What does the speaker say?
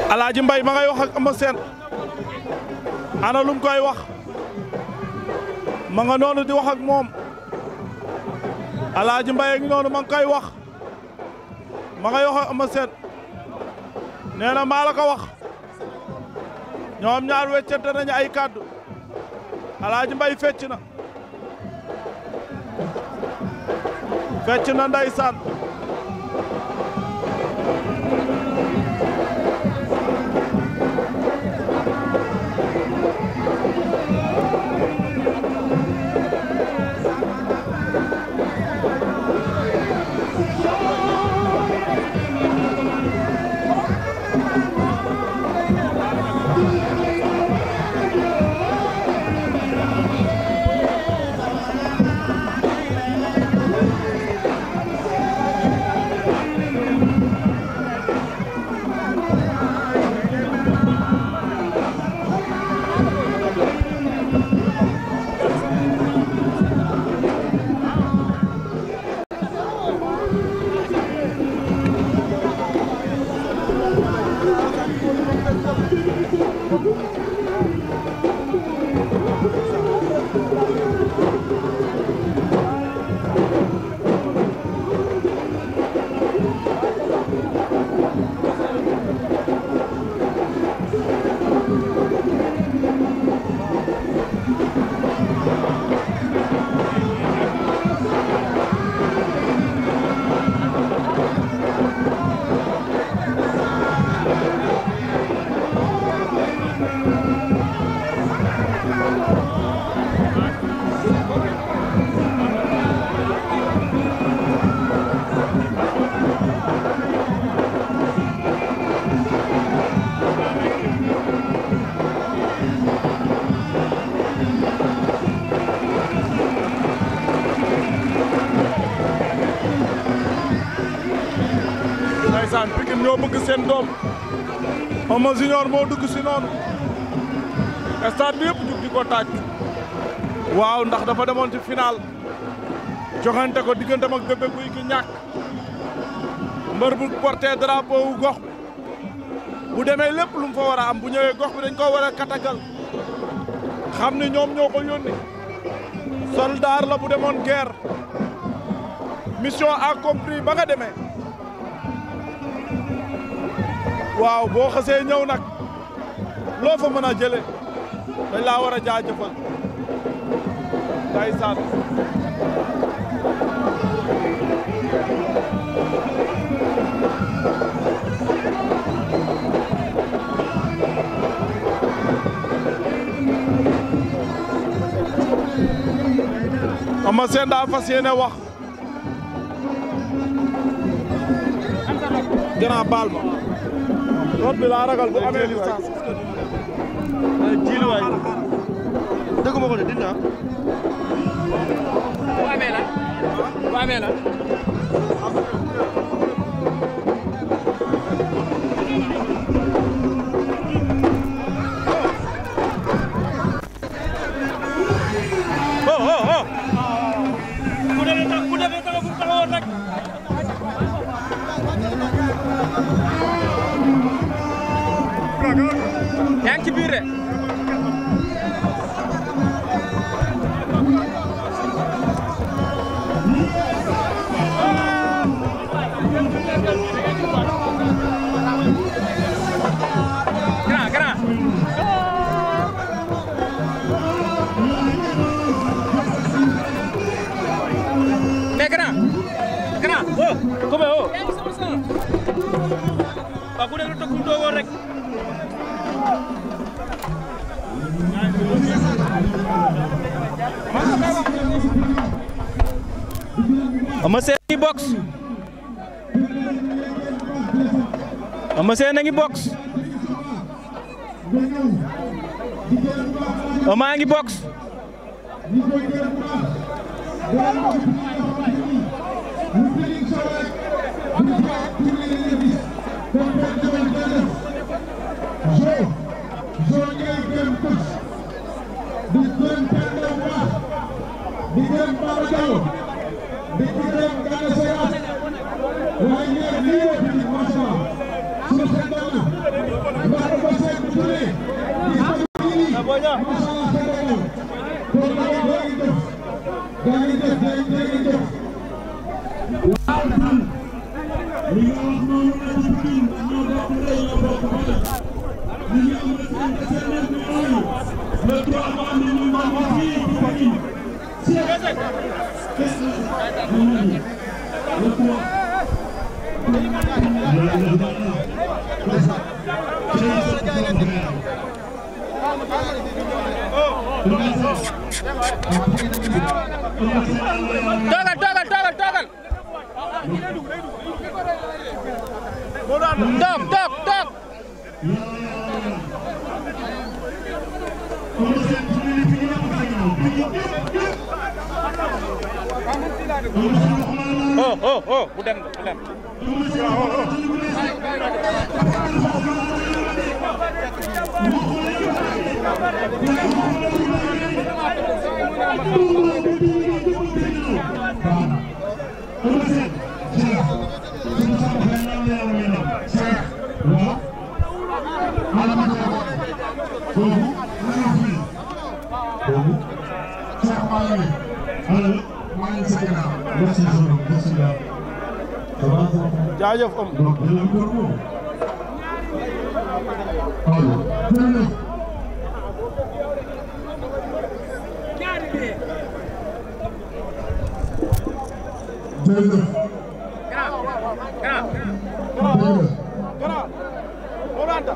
Alaaji Mbay ma ngay wax ak Eumeu Sène ana lum koy wax ma nga noonu di wax ak moom Alaaji Mbay ak noonu ma nga koy wax ma ngay wax ak Eumeu Sène nee na maa la ko wax ñoom ñaar weccante nañu ay kàddu Alaaji Mbay fecc na ndeysaan Pikine ñoo bëgg seen doom Eumeu Junior moo dugg si noonu stade bi yëpp jug di ko taaj waaw ndax dafa demoon ci final joxante ko digganteem ak Bébé Gouy Gui ñàkk mbër bu porté drapeau wu gox bu demee lépp lu mu fa war a am bu ñëwee gox bi dañ ko war a katagal xam ne ñoom ñoo ko yónni soldat la bu demoon guerre mission accomplie ba nga demee waaw boo xasee ñëw nag loo fa mën a jële dañ laa war a jaajëfal ndeysaan Eumeu Sène daa fas yéene wax grand baal ma root bi laa ragal bu amee licence jiilu waay dëgg ma ko de dina bu amee la ku defee taxaw fu taxawoon rek yaa ngi ci biir de grand mais grand oh comme oh ba ku nekk tokkum toogoon rek Eumeu Sène ngi box Eumeu Sène ngi box Eumeu ngi box di jaajëf am Modou Anta